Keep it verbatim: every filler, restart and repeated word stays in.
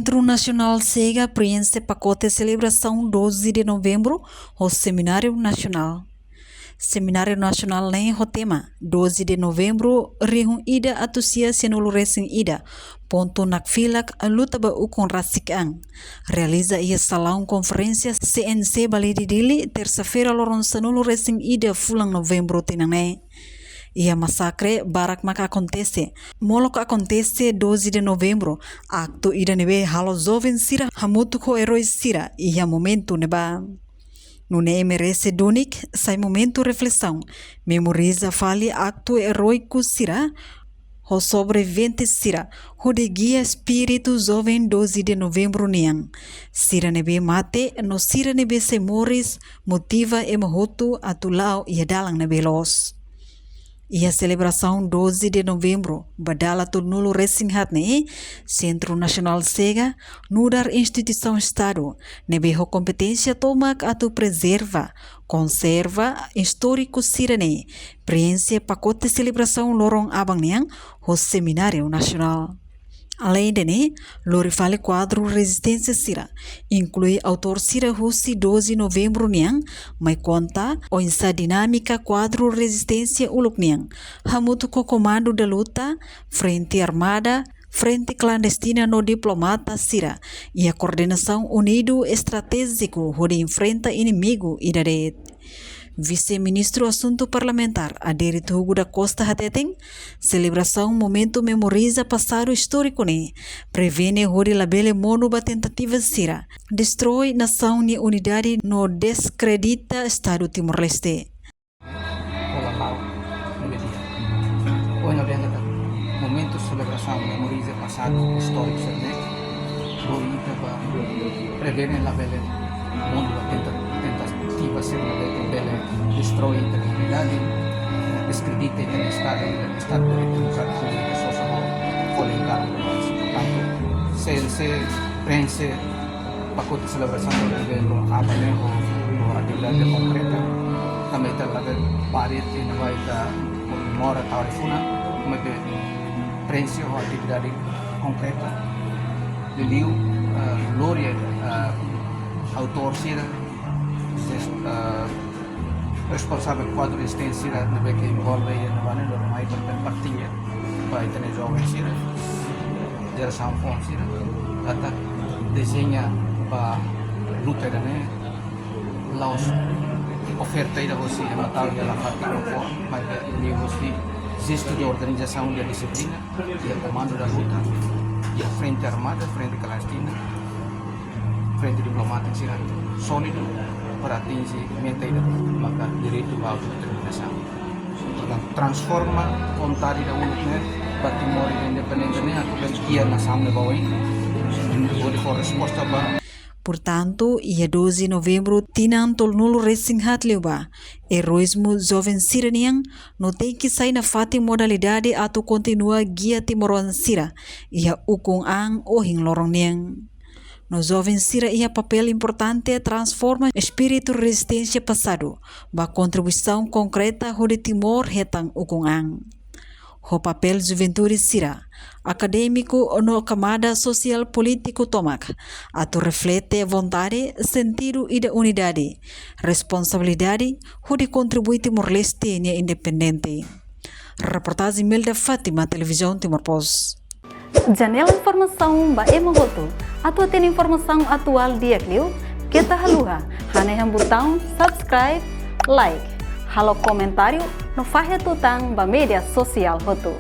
Sentru Nasionál SEGA preenxe pakote selebrasaun doze de Novembru ho Semináriu Nasionál. Semináriu Nasionál ne'e ho tema doze de Novembru rihun ida atus sia sianulu resin ida, pontu nakfilak luta ba ukun rasik an, realiza iha Salaun Konferénsia C N C Balide Dili, tersa-feira loron sanulu resin ida fulan Novembru tinan ne'e. Iha masakre barak mak akontese. Molok akontese doze de Novembru, aktu ida ne'ebé halo joven sira hamutuk ho erói sira iha momentu ne'ebá. Nune'e merese duni sai momentu reflesaun, memoriza fali aktu eróiku sira ho sobrevivente sira, hodi gia espíritu joven doze de Novembru nian. Sira ne'ebé mate no sira ne'ebé sei moris, motiva ema hotu atu la'o iha dalan ne'ebé loos. Iha selebrasaun doze de Novembru ba dala tolunulu resin haat ne'e, Sentru Nasionál SEGA nu'udar instituisaun Estadu ne'ebé ho kompeténsia tomak atu prezerva, konserva istóriku sira-ne'e, preenxe pakote selebrasaun loron aban nian ho Semináriu Nasionál. Aleinde ne'e, lori fali kuadru rezisténsia sira, inklui autór sira husi doze Novembru nian, mai konta oinsá dinámika kuadru rezisténsia uluk nian, hamutuk ho Komandu da Luta, Frente Armada, Frente Klandestina no diplomata sira, iha koordenasaun unidu estratéjiku hodi enfrenta inimigu ida de'it. Vise-Ministru Asuntu Parlamentár, Adérito Hugo da Costa hateten, selebrasaun momentu memoriza pasadu istóriku ne'e, prevene hodi labele monu ba tentativa sira destrói nasaun nia unidade no deskredita Estadu Timor-Leste. Hola, Lau, no dia. Ohin ha'u dehan katak momentu selebrasaun memoriza pasadu istóriku sira-ne'e, lori ita ba prevene labele monu ba tenta-, tentativa sira ne'ebé bele destrói ita-nia unidade, deskredita ita-nia Estadu, ita-nia Estadu Direitu Demokrátiku, ita sosa ho folin karun. Portantu, C N C preenxe pakote selebrasaun doze de Novembru aban ne'e ho, ho atividade konkreta. Tanba ita labele barit iha ne'ebá ita komemora tau refuna, maibé preenxe ho atividade konkreta. Liuliu, eh, lori, eh, autór sira, ses-, eh, responsavel kuadru rezisténsia sira ne'ebé ke envolve iha ne'ebá ne'e, lori mai para partilla ba ita-nia joven sira, jerasaun foun sira, katak dezeña ba luta ida-ne'e, la'ós oferta ida hosi ema tau iha lafatin no fó, maibé liuhusi jestu de organizasaun, de dixiplina, iha Komandu da Luta, iha Frente Armada, Frente Klandestina, frente diplomátika sira sólidu para atinje meta ida maka direitu ba autodeterminasaun. Portantu, transforma vontade ida uluk ne'e ba Timor independente ne'e atu bele gia nasaun ne'e ba oin, hodi fó resposta ba. Portantu, iha doze Novembru tinan tolunulu resin haat liubá, eroizmu joven sira-nian no tenke sai nafatin modalidade atu kontinua gia timoroan sira iha ukun an ohin loron nian. No joven sira iha papél importante transforma espíritu rezisténsia pasadu ba kontribuisaun konkreta hodi Timor hetan ukun an. Ho papél juventude sira, akadémiku no kamada sosiál polítiku tomak, atu reflete vontade, sentidu ida unidade, responsabilidade, hodi kontribui Timor-Leste nia independente. Reportajen Melda Fátima, Televizaun Timor Post. Janela informasaun ba ema hotu. Atu hatene informasaun atuál di'ak liu, keta haluha hanehan butaun subscribe, like, halo komentáriu no fahe tutan ba média sosiál hotu.